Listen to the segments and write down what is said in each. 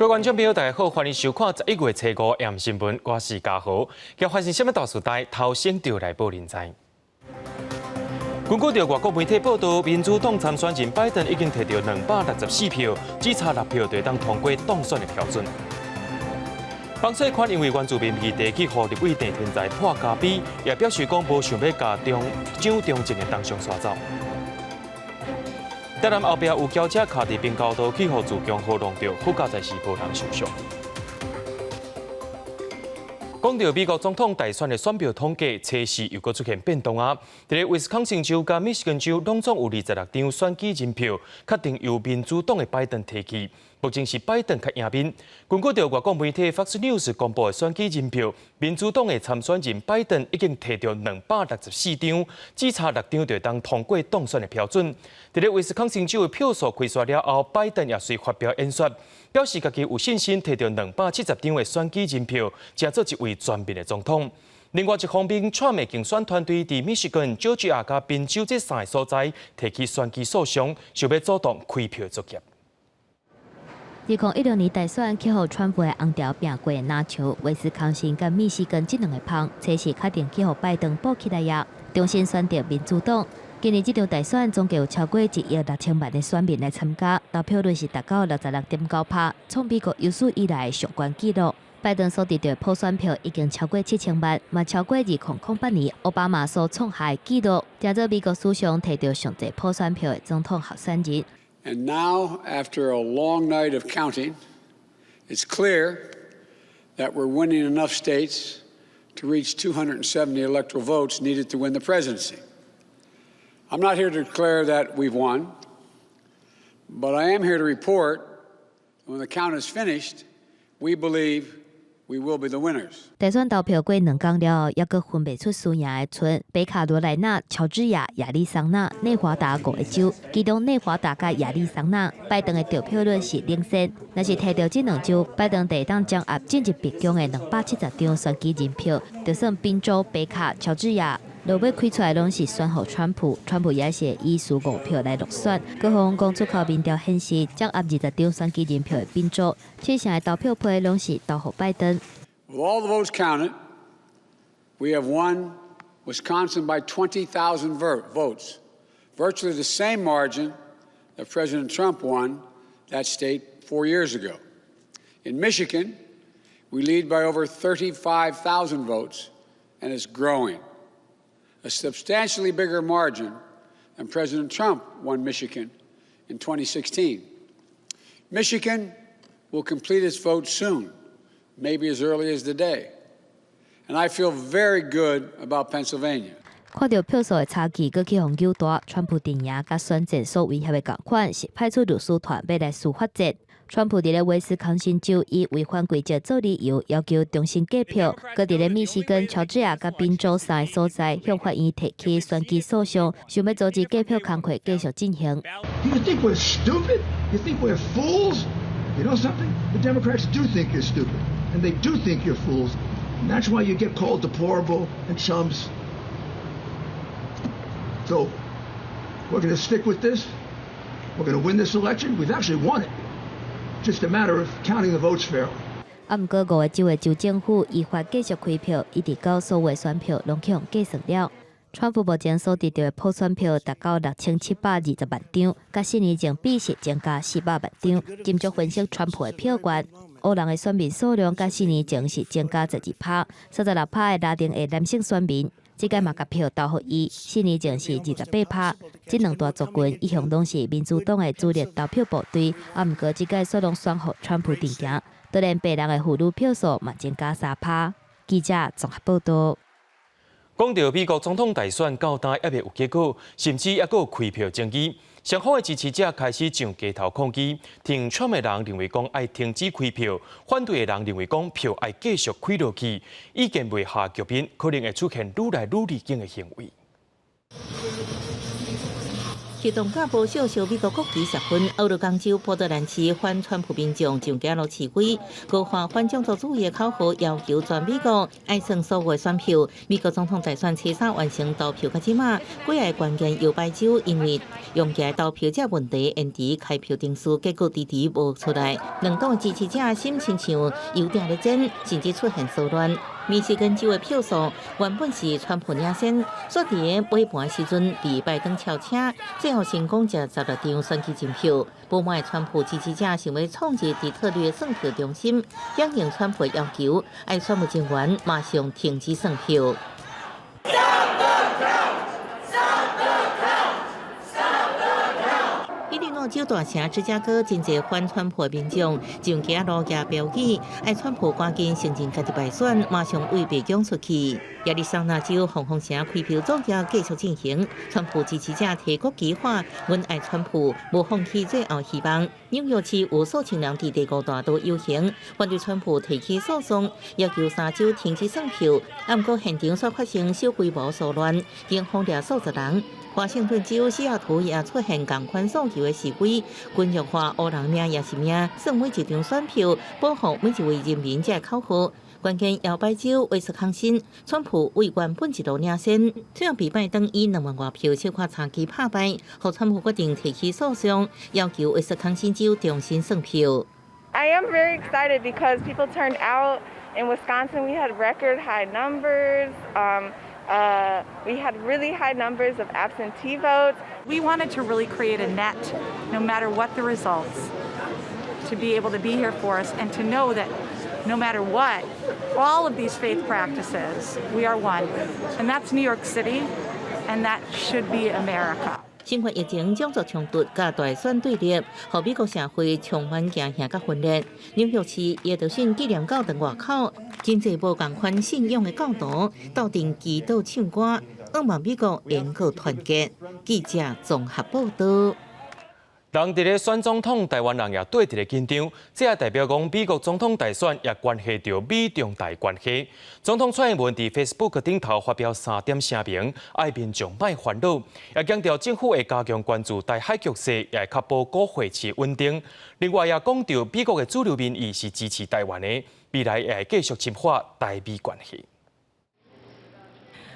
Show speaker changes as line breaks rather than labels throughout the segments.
各位觀眾朋友，大家好，歡迎收看11月初五暗新聞，我是嘉豪。今發生啥物大事代，頭先就來報您知。根據著外國媒體報道，民主黨參選人拜登已經提著264票，只差六票就會當通過當選的標準。彭帥寬因為原住民議題去予立委鄭天才潑咖啡，也表示講無想欲共蔣中正的當上刷走。台南後壁有轎車卡佇平交道，去予自強號撞著，好佳哉是無人受傷。講著美國總統大選的選票統計，測試又閣出現變動啊！佇咧威斯康星州佮密西根州，攏總有26張選舉人票，確定由民主黨的拜登提去。目前是拜登較贏面。根據著外國媒體 Fox News 公布的選舉人票，民主黨的參選人拜登已經提著264張，只差六張就會當通過當選的標準。佇咧威斯康星州的票數開煞了後，拜登也隨發表演說，表示家己有信心提著270張的選舉人票，成做一位全面的總統。另外一方面，川普競選團隊佇密西根、喬治亞佮賓州這三个所在提起選舉訴訟，想欲阻擋開票作業。
2016年大選，去予川普的紅潮拚過的若像威斯康星佮密西根這兩個邦，這是確定去予拜登補起來矣，重新選擇民主黨。今年這場大選總計有超過1億6千萬的選民來參加，投票率是達到66.9%，創美國有史以來上懸紀錄。拜登所得著的普選票已經超過7000萬，嘛超過2008年奧巴馬所創下的紀錄，成做美國史上提著上濟普選票的總統候選人。
And now, after a long night of counting, it's clear that we're winning enough states to reach 270 electoral votes needed to win the presidency. I'm not here to declare that we've won, but I am here to report when the count is finished, we believe we will be the winners.
大選投票過兩工了後，猶閣分袂出輸贏的賰北卡羅來納、喬治亞、亞利桑那、內華達五个州，其中內華達佮亞利桑那，拜登的得票率是領先。若是提著這兩州，拜登就會當掌握進入白宮的270張選舉人票，就算賓州、北卡、喬治亞，落尾開出來攏是選予川普，川普也是以輸五票來落選。閣予講出口民調顯示，掌握20張選舉人票的賓州，七成的投票批攏是投予拜登。
With all the votes counted, we have won Wisconsin by 20,000 votes, virtually the same margin that President Trump won that state 4 years ago. In Michigan, we lead by over 35,000 votes, and it's growing. A substantially bigger margin than President Trump won Michigan in 2016. Michigan will complete its vote soon, maybe as early as today. And I feel very good about Pennsylvania.
看著票數的差距，閣去予扭大，川普陣營佮選戰所威脅的仝款，是派出律師團欲來司法戰。川普佇咧威斯康星州以違反規則做理由，要求重新計票。閣佇咧密西根、喬治亞佮賓州三个所在向法院提起選舉訴訟，想欲阻止計票工課繼續進行。
You think we're stupid? You think we're fools? You know something? The Democrats do think you're stupid, and they do think you're fools. And that's why you get called deplorable and chumps. So we're going to stick with this. We're going to win this election. We've actually won it. Just a matter of counting the votes fairly.
啊，毋過五个州的州政府依法繼續開票，一直到所有選票攏去予計算了。川普目前所得著的普選票達到6720萬張，佮4年前比是增加400萬張。斟酌分析川普的票源，黑人的選民數量佮4年前是增加12%，36%的拉丁裔男性選民，這屆嘛共票投予伊，四年前是28%。這兩大族群一向攏是民主黨的主力投票部隊，啊，毋過這屆煞攏選予川普陣營，當然白人的婦女票數嘛增加3%。記者綜合報道。
講著美國總統大選到今猶未有結果，甚至猶閣有開票爭議。雙方的支持者開始上街頭抗議，挺川的人認為講愛停止開票，反對的人認為講票愛繼續開落去。意見袂合局面，可能會出現愈來愈離經的行為。
激動佮無少燒美國國旗十分，俄勒岡州波特蘭市反川普民眾上街路示威，高喊反種族主義的口號，要求全美國愛算所有選票。美國總統大選初三完成投票到這馬，幾个關鍵搖擺州因為用寄投票這問題延遲開票程序，結果遲遲無出來。兩黨支持者心親像油鼎咧煎，甚至出現騷亂。密西根州的票數原本是川普領先，煞佇尾盤時陣被拜登超車，最後成功這16張選舉人票。不滿川普支持者想欲衝入底特律算票中心，響應川普要求，愛選務人員馬上停止算票。
Stop the count! Stop the count! Stop the count!
伊利諾州大城芝加哥真濟反川普民眾上街路舉標語，愛川普趕緊承認家己敗選，馬上對白宮出去。亞利桑那州黃蜂城開票作業繼續進行，川普支持者提國旗喊“阮愛川普，無放棄最後希望”。紐約市有數千人佇第五大道遊行，反對川普提起訴訟，要求三州停止算票。毋過現場煞發生小規模騷亂，警方掠數十人。華盛頓州西雅圖也出現仝款訴求的示威，軍弱化烏人命也是命，算每一張選票，保護每一位人民這口號。關鍵搖擺州威斯康辛，川普為原本一路領先，最後被拜登以2萬外票小可差距拍敗，予川普決定提起訴訟，要求威斯康辛州重新算票。
I am very excited because people turned out in Wisconsin. We had record high numbers. We had really high numbers of absentee votes.
We wanted to really create a net, no matter what the results, to be able to be here for us and to know that no matter what, all of these faith practices, we are one. And that's New York City, and that should be America.
新冠疫情、種族衝突佮大選對立，予美國社會充滿驚嚇佮分裂。紐約市耶德遜紀念教堂外口，真濟無仝款信仰的教徒鬥陣祈禱唱歌，向望美國能夠團結。記者綜合報道。
人佇咧選總統，台灣人也綴佇咧緊張，這也代表講美國總統大選也關係著美中台關係。總統蔡英文佇 Facebook 頂頭發表三點聲明，愛民眾莫煩惱，也強調政府會加強關注台海局勢，也會確保國會市穩定。另外也講著美國的主流民意是支持台灣的，未來也會繼續深化台美關係。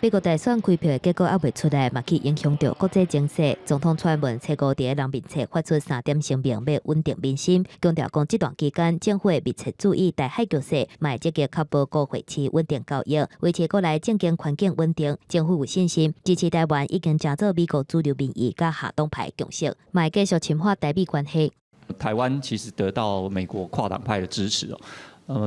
美國大選開票的結果猶未出來，嘛去影響著國際情勢。總統蔡英文初五佇人面冊發出三點聲明，欲穩定民心，強調講這段期間政府會密切注意台海局勢，嘛會積極確保國會市穩定交易，維持國內政經環境穩定。政府有信心支持台灣已經成做美國主流民意佮下黨派共識，嘛會繼續深化台美關係。
台灣其實得到美國跨黨派的支持哦。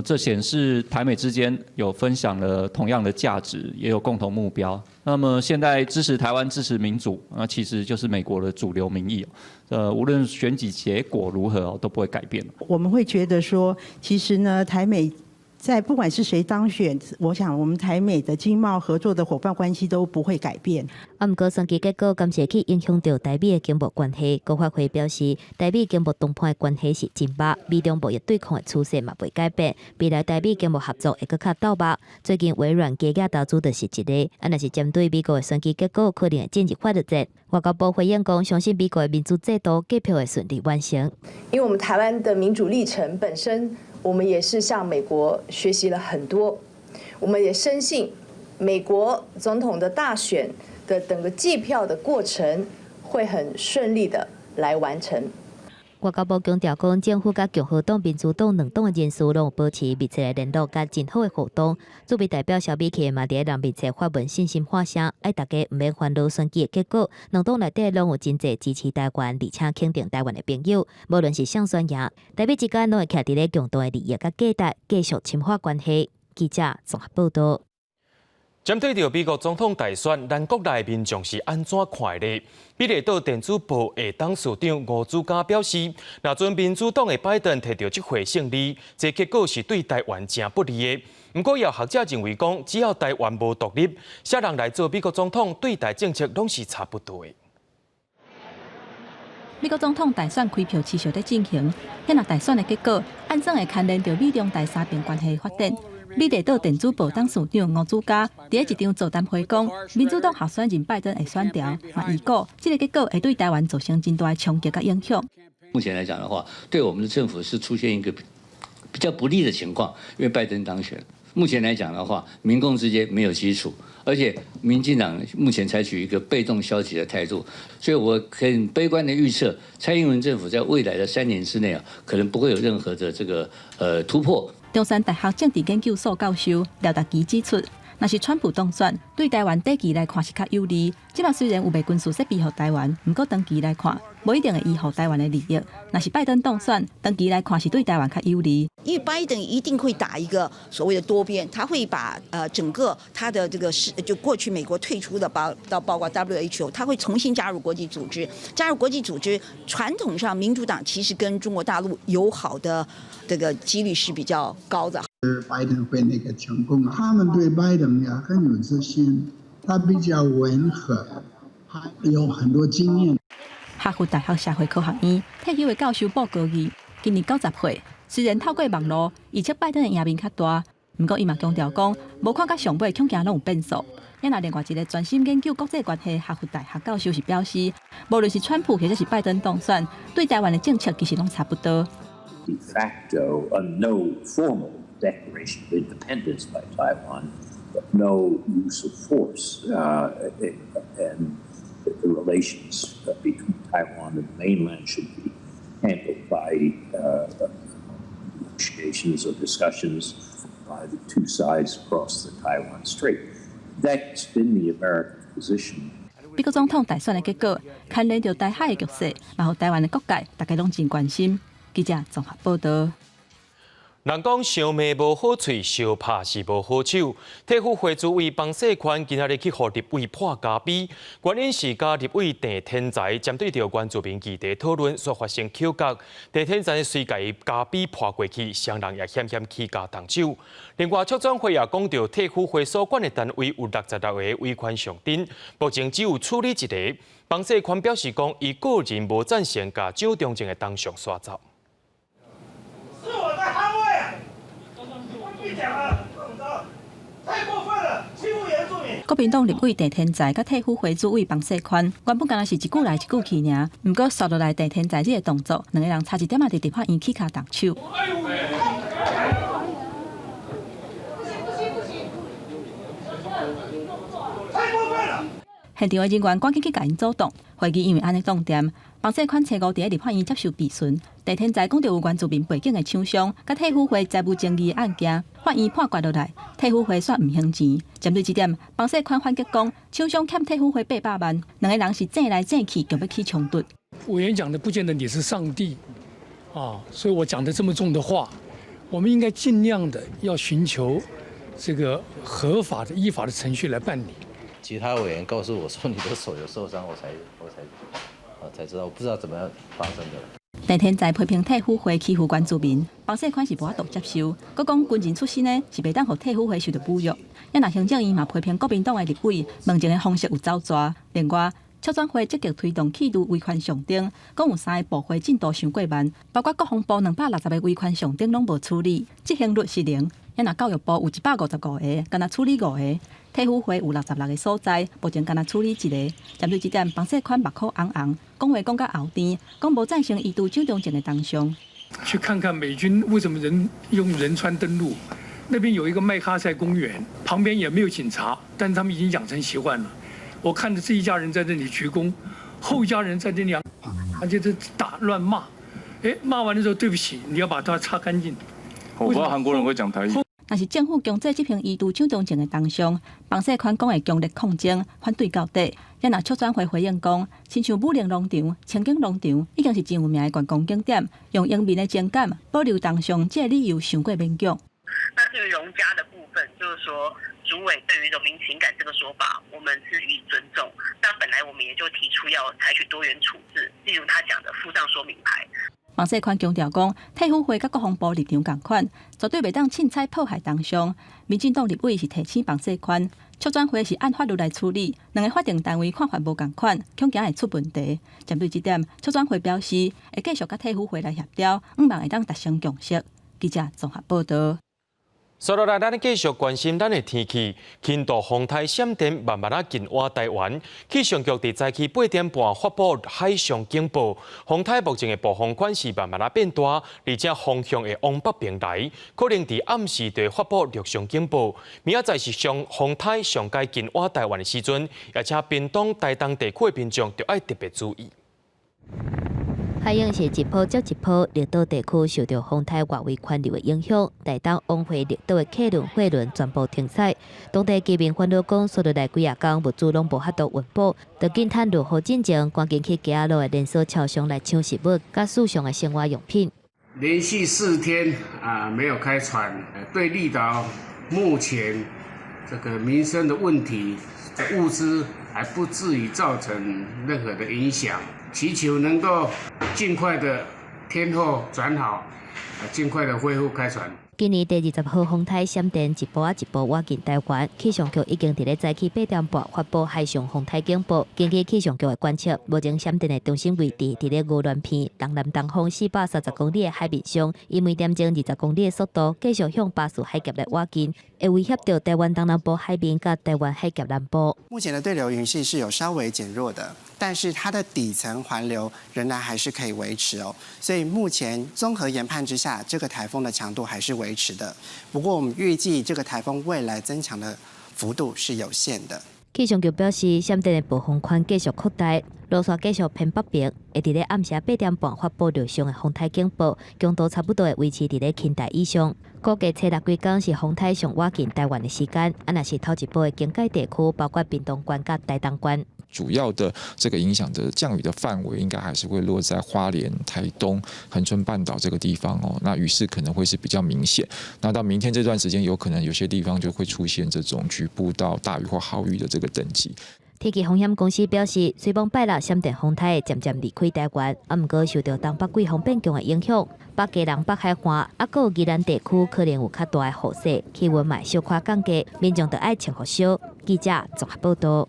這顯示台美之間有分享了同樣的價值，也有共同目標。那麼現在支持台灣、支持民主，那其實就是美國的主流民意。無論選舉結果如何，都不會改變。
我們會覺得說，其實呢，台美在不管是誰當選，我想我們台美的經貿合作的夥伴關係都不會改變。
啊，毋過選舉結果敢是會去影響著台美的經貿關係。國發會表示，台美經貿談判的關係是真密，美中貿易對抗的趨勢嘛袂改變。未來台美經貿合作會閣較鬥肉。最近微軟加價投資就是一例。啊，若是針對美國的選舉結果，可能會進入法律戰。外交部回應講，相信美國的民主制度計票會順利完成。
因為我們台灣的民主歷程本身，我們也是向美國學習了很多，我們也深信美國總統的大選的整個計票的過程會很順利的來完成。
外交部強調講，政府佮共和黨、民主黨兩黨的人士攏有保持密切的聯絡佮真好的互動。駐美代表蕭美琴嘛，佇人面冊發文信心喊聲，愛大家毋免煩惱選舉的結果，兩黨內底攏有真濟支持台灣，而且肯定台灣的朋友，無論是誰選贏，台美之間攏會徛佇咧共同的利益佮價值，繼續深化關係。記者綜合報道。
針對著美國總統大選，咱國內民眾是按怎看的？美麗島電子報的董事長吳祖嘉表示，若陣民主黨的拜登摕著這回勝利，這結果是對台灣誠不利的。毋過，有學者認為講，只要台灣無獨立，啥人來做美國總統，對台政策攏是差不多的。
美國總統大選開票持續咧進行，彼若大選的結果，按怎會牽連著美中台三邊關係發展？美麗島電子報董事長吳子嘉佇一場座談會講，民主黨候選人拜登的選調，嘛預估這個結果會對台灣造成真大的衝擊佮影響。
目前來講的話，對我們的政府是出現一個比較不利的情況，因為拜登當選。目前來講的話，民共之間沒有基礎，而且民進黨目前採取一個被動消極的態度，所以我很悲觀的預測，蔡英文政府在未來的3年之內啊，可能不會有任何的這個突破。
中山大學政治研究所教授廖達基指出，若是川普當選，對台灣短期來看是較有利。這馬雖然有賣軍事設備予台灣，毋過長期來看，無一定會依予台灣的利益。若是拜登當選，長期來看是對台灣較有利。
因為拜登一定會打一個所謂的多邊，他會把整個他的這個是就過去美國退出的包括 WHO，他會重新加入國際組織，加入國際組織。傳統上民主黨其實跟中國大陸友好的這個幾率是比較高的。
拜登會那個成功，他們對拜登也很有自信，他比較溫和，還有很多經驗。
哈佛大學社會科學院退休的教授布高義今年90歲，雖然透過網路預測拜登的贏面較大，毋過伊嘛強調講，無看甲上尾恐驚攏有變數。也若另外一個專心研究國際關係哈佛大學教授是表示，無論是川普或者是拜登當選，對台灣的政策其實攏差不多。
De facto, a no formal declaration of independence by Taiwan, but no use of force, and that the relations between Taiwan and the mainland should be handled by negotiations or discussions by the two sides across the Taiwan Strait. That's been the American position.
美國總統大選的結果，牽連著台海的局勢，嘛予台灣的各界，大家攏真關心。記者綜合報道。
人講相罵無好喙，相拍是無好手。退輔會主委彭世寬今仔日去予立委潑咖啡，原因是佮立委鄭天才針對著原住民議題討論所發生口角，鄭天才隨共伊咖啡潑過去，雙人也險險起鉸動手。另外，促轉會也講著退輔會所管的單位有66個維權上陣，目前只有處理一個。彭世寬表示講，伊個人無贊成共蔣中正的銅像刷走。
是我在捍衛啊！我必講啊，太過分了，欺負原住民。
國民黨立委鄭天才佮退輔會主委彭世寬，原本敢若是一句來一句去爾，毋過紲落來鄭天才這個動作，兩個人差一點仔佇立法院起跤動手。
哎呦！不行不行不行！太過分了！
現場的人員趕緊去共𪜶阻擋，會議因為按呢擋恬。彭世寬初五佇咧立法院接受質詢，鄭天才講著有原住民背景的廠商，佮退輔會財務爭議的案件，法院判決落來，退輔會煞毋還錢。針對這點，彭世寬反擊講，廠商欠退輔會800萬，兩个人是爭來爭去，強欲起衝突。
委員講的不見得你是上帝啊，所以我講的這麼重的話，我們應該盡量的要尋求這個合法的、依法的程序來辦理。
其他委員告訴我說你的手有受傷，我才知道，我不知道怎麼樣發生的。
鄭天才批評退輔會欺負原住民，彭世寬是無法度接受，閣講軍人出身的是袂當予退輔會受到侮辱。也若行政院嘛批評國民黨的立委問政的方式有走蛇。另外，促轉會積極推動去除維權上燈，講有三个部會進度傷過慢，包括國防部260個維權上燈攏無處理，執行率是零。也若教育部有155個，干焦處理五個；退輔會有66個所在，目前干焦處理一個。針對這點，彭世寬目眶紅紅，講話講甲喉甜，講無贊成移除蔣中正的銅像。
去看看美軍為什麼人用仁川登陸，那邊有一個麥卡賽公園，旁邊也沒有警察，但他們已經養成習慣了。我看着這一家人在這裡鞠躬，後一家人在這裡，而且這打亂罵，哎，罵完的時候對不起，你要把它擦乾淨。
我不知道韓國人會講台語。
若是政府強制執行移除蔣中正的銅像，彭世寬講會強烈抗爭，反對到底。也若促轉會回應講，親像武陵農場、清境農場已經是真有名的觀光景點，用榮民的情感保留銅像，這個理由傷過勉強。
那至於榮家的部分，就是說主委對於榮民情感這個說法，我們是予以尊重。那本來我們也就提出要採取多元處置，例如他講的附上說明牌。
彭世寬強調講，退輔會佮國防部立場仝款，絕對袂當凊彩破壞銅像。民進黨立委是提醒彭世寬，促轉會是按法律來處理，兩个法定單位看法無仝款，恐驚會出問題。針對這點，促轉會表示會繼續佮退輔會來協調，向望會當達成共識。記者綜合報道。
接落來，咱繼續關心咱的天氣。輕度風颱閃電慢慢仔近倚台灣，氣象局佇早起8點半發布海上警報。風颱目前的暴風圈是慢慢仔變大，而且風向會往北邊來，可能佇暗時就會發布陸上警報。明仔載是上風颱上該近倚台灣的時陣，而且屏東、台東地區的民眾著愛特別注意。
海湧是一波接一波，綠島地區受著風颱外圍環流的影響，台東往回綠島的客輪、貨輪全部停駛。當地居民煩惱講，紲落來幾仔工物資攏無法度運補，著緊趁落雨進前，趕緊去街仔路的連鎖超商來搶食物，佮使用的生活用品。
連續4天啊沒有開船，對綠島目前這個民生的問題，物資還不至於造成任何的影響。祈求能夠盡快的天候轉好，盡快的恢復開船。
今年第20號風颱閃電一步仔一步倚近台灣，氣象局已經佇咧早起8點半發布海上風颱警報。根據氣象局的觀測，目前閃電的中心位置佇咧宜蘭縣東南東方430公里的海面上，以每點鐘20公里的速度繼續向巴士海峽來倚近，會威脅著台灣東南部海面佮台灣海峽南部。
目前的對流雲系是有稍微減弱的，但是它的底層環流仍然還是可以維持哦。所以目前綜合研判之下，這個颱風的強度還是維持的。不過我們預計這個颱風未來增強的幅度是有限的。
氣象局表示，閃電的暴風圈繼續擴大，路線繼續偏北邊，會佇咧暗時8點半發布陸上的風颱警報，強度差不多會維持佇咧輕台以上。估計初六規工是風颱上倚近台灣的時間，啊，若是頭一波的警戒地區，包括屏東縣佮台東縣。
主要的這個影響的降雨的範圍，應該還是會落在花蓮、台東、恆春半島這個地方哦。那雨勢可能會是比較明顯。那到明天這段時間，有可能有些地方就會出現這種局部到大雨或豪雨的這個等級。
天氣風險公司表示，雖罔拜六閃電風颱會漸漸離開台灣，啊，毋過受著東北季風變強的影響，北基隆北海岸啊，閣有宜蘭地區可能有較大的雨勢，氣溫嘛小可降低，民眾著愛穿予少。記者綜合報道。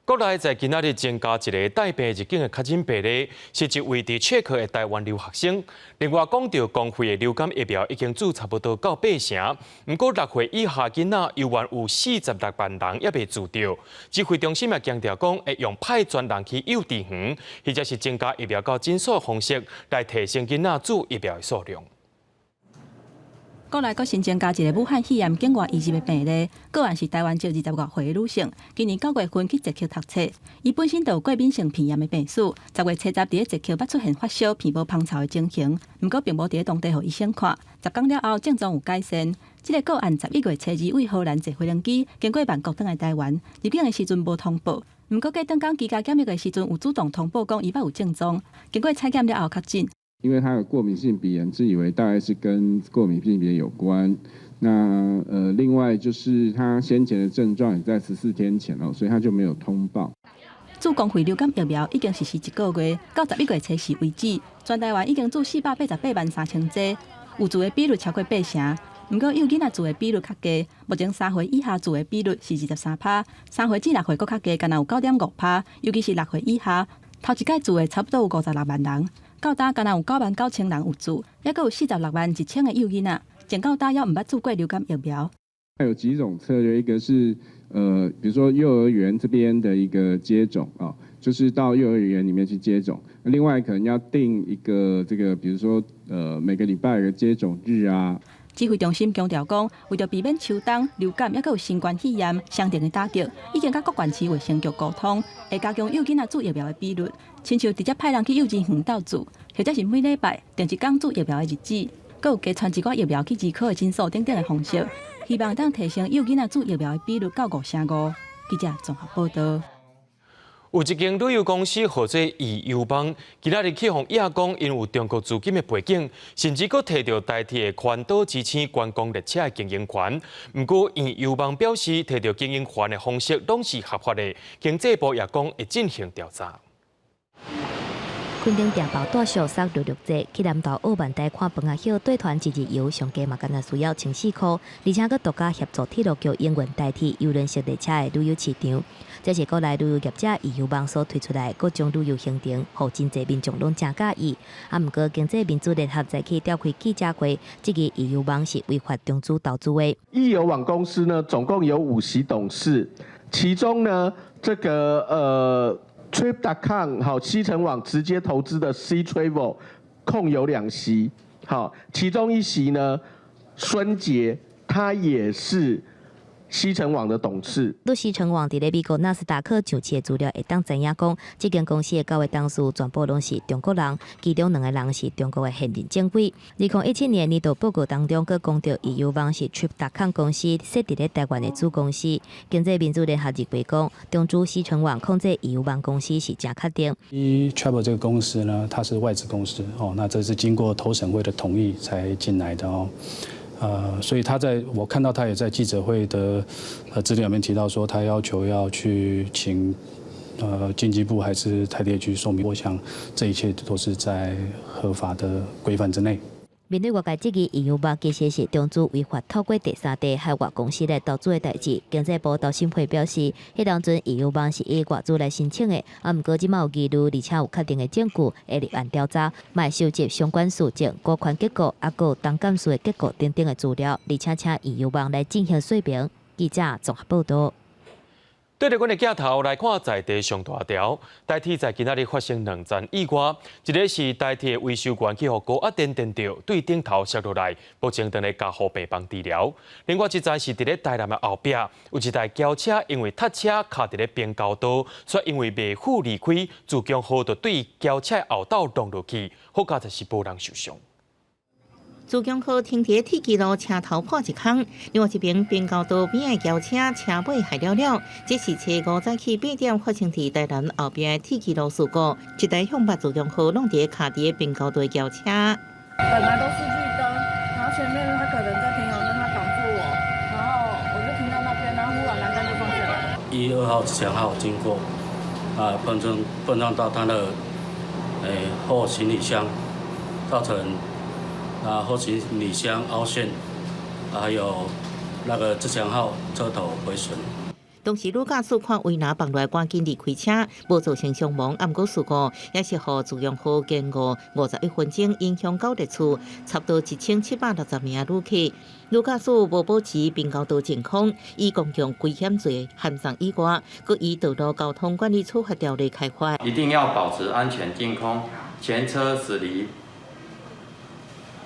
國內在今仔日增加一个帶病入境的確診病例，是一位佇捷克的台灣留學生。另外，講著公費的流感疫苗已經注差不多到八成，毋過6歲以下囡仔猶原有46萬人猶未注著。指揮中心也強調講，會用派專人去幼稚園，或者是增加疫苗到診所的方式，來提升囡仔注疫苗的數量。
國內閣新增加一个武漢肺炎境外移入的病例，個案是台灣籍25外歲的女性，今年9月份去捷克讀冊，伊本身就有過敏性鼻炎的病史，10月初十佇咧捷克捌出現發燒、鼻無芳臭的情形，毋過並無佇咧當地予醫生看，10工了後症狀有改善。這个個案11月初二對荷蘭坐飛行機經過曼谷轉來台灣，入境的時陣無通報，毋過過轉工居家檢疫的時陣有主動通報講伊捌有症狀，經過採檢了後確診。
因為他有過敏性鼻炎，自以為大概是跟過敏性鼻炎有關。那另外就是他先前的症狀也在14天前哦，所以他就沒有通報。
注公費流感疫苗已經實施一個月，到11月初四為止，全台灣已經注488.83萬劑，有注的比率超過八成。毋過幼囡仔注的比率較低，目前3歲以下注的比率是23趴，3歲至6歲閣較低，干焦有9.5趴，尤其是6歲以下，頭一擺注的差不多有56萬人。到今干焦有9萬9千人有注，猶閣有46萬1千個幼囡仔，前到今猶毋捌注過流感疫苗。
有幾種策略，一個是比如說幼兒園這邊的一個接種啊，就是到幼兒園裡面去接種。另外可能要定一個這個，比如說每個禮拜有個接種日啊。
指揮中心強調講，為著避免秋冬流感，猶閣有新冠肺炎雙重的打擊，已經佮各縣市衛生局溝通，會加強幼囡仔注疫苗的比率，親像直接派人去幼稚園鬥注，或者是每禮拜定一工注疫苗的日子，閣有加傳一寡疫苗去兒科的診所等等的方式，希望當提升幼囡仔注疫苗的比率到5成5。記者綜合報道。
有一間旅遊公司號做易遊網，今仔日去予訛講，𪜶有中國資金的背景，甚至閣提著台鐵的環島之星觀光列車的經營權。毋過，易遊網表示，提著經營權的方式攏是合法的。經濟部也講會進行調查。
墾丁碇步帶俗六六節，去南投澳萬台看放仔葉綴團一日遊，上濟嘛干焦需要1400箍，而且閣獨家協助鐵路局營運台鐵郵輪式列車的旅遊市場。這是國內旅遊業者易遊網所推出來各種旅遊行程，予真濟民眾攏誠佮意。啊，毋過經濟民主聯合早起召開記者會，質疑易遊網是違法中資投資的。
易遊網公司呢，總共有5席董事，其中呢，這個Trip.com 好，攜程網直接投資的 Ctravel 控有2席，好，其中一席呢，孫杰他也是攜程網的董事。
對攜程網佇咧美國納斯達克上市的資料會當知影講，這間公司的九个董事全部攏是中國人，其中兩个人是中國的現任政委。2017年年度報告當中，閣講著易遊網是 Trip.com 公司設佇咧台灣的子公司。經濟民主聯合認為講，中資攜程網控制易遊網公司是誠確定。
Ctravel 這個公司呢，它是外資公司哦，那這是經過投審會的同意才進來的哦。所以他在我看到他也在記者會的資料裡面提到說，他要求要去請經濟部還是台鐵局說明。我想這一切都是在合法的規範之內。
面對外界質疑，易遊網其實是中資違法透過第三地海外公司來投資的代誌。經濟部投審會表示，彼當陣易遊網是以外資來申請的，啊，毋過這馬有疑慮，而且有確定的證據，會立案調查，嘛會收集相關事證、股權結構、啊，閣有董監事的結構等等的資料，而且請易遊網來進行說明。記者綜合報導。
對著阮的鏡頭來看，在地上大條，台鐵在今仔日發生兩樁意外，一个是台鐵維修員去予高壓電電著，對頂頭摔落來，目前正佇加護病房治療。另外一樁是佇咧台南的後壁，有一台轎車因為塞車卡佇咧平交道，煞因為袂赴離開，自強號就對轎車後斗撞落去，好佳哉是無人受傷。
自強號停佇鐵支路，車頭破一空。另外一爿平交道邊的轎車車尾害了了。這是初五早起8點發生佇台南後壁的鐵支路事故，一台向北自強號攏佇卡佇平交道的轎車。
本來都是綠燈，然後前面他可能在停紅燈，他擋住我，然後我就停到那邊，然後忽然欄杆就放下來。
1、2號自強號經過，啊，碰撞到他的後行李箱，造成啊後行李箱凹陷，還有那個自強號車頭毀損。
當時女駕駛看圍欄放落來，趕緊離開車，無造成傷亡。毋過事故也是予自強號延誤51分鐘，影響九列次，差不多1760名旅客。女駕駛無保持平交道淨空，以公共危險罪函送以外，閣依道路交通管理處罰條例開罰。
一定要保持安全淨空，前車駛離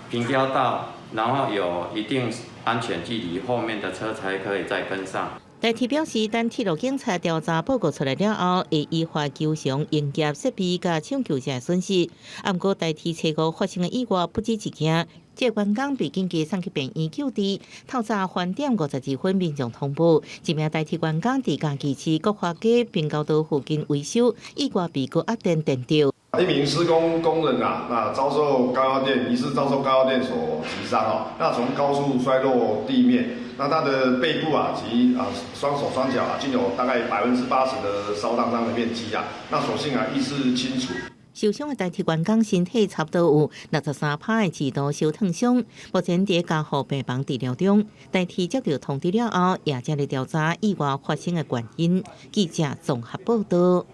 平交道，然後有一定安全距離，後面的車才可以再跟上。
台鐵表示，等鐵路警察調查報告出來了後，會依法求償營業設備佮搶救者損失。毋過台鐵初五發生的意外不止一件，這個員工被緊急送去病院救治，透早3點52分民眾通報，一名台鐵員工佇嘉義市國華街平交道附近維修，意外被高壓電電著。
一名施工工人啊，那遭受高壓電，疑似遭受高壓電所擊傷哦，那從高處摔落地面，那他的背部啊及啊雙手雙腳啊，均有大概80%的燒燙傷的面積啊，那所幸啊意識清楚。
受傷的台鐵員工身體差不多有63%的程度燒燙傷，目前佇加護病房治療中。台鐵接到通知了後，也正咧調查意外發生的原因。記者綜合報道。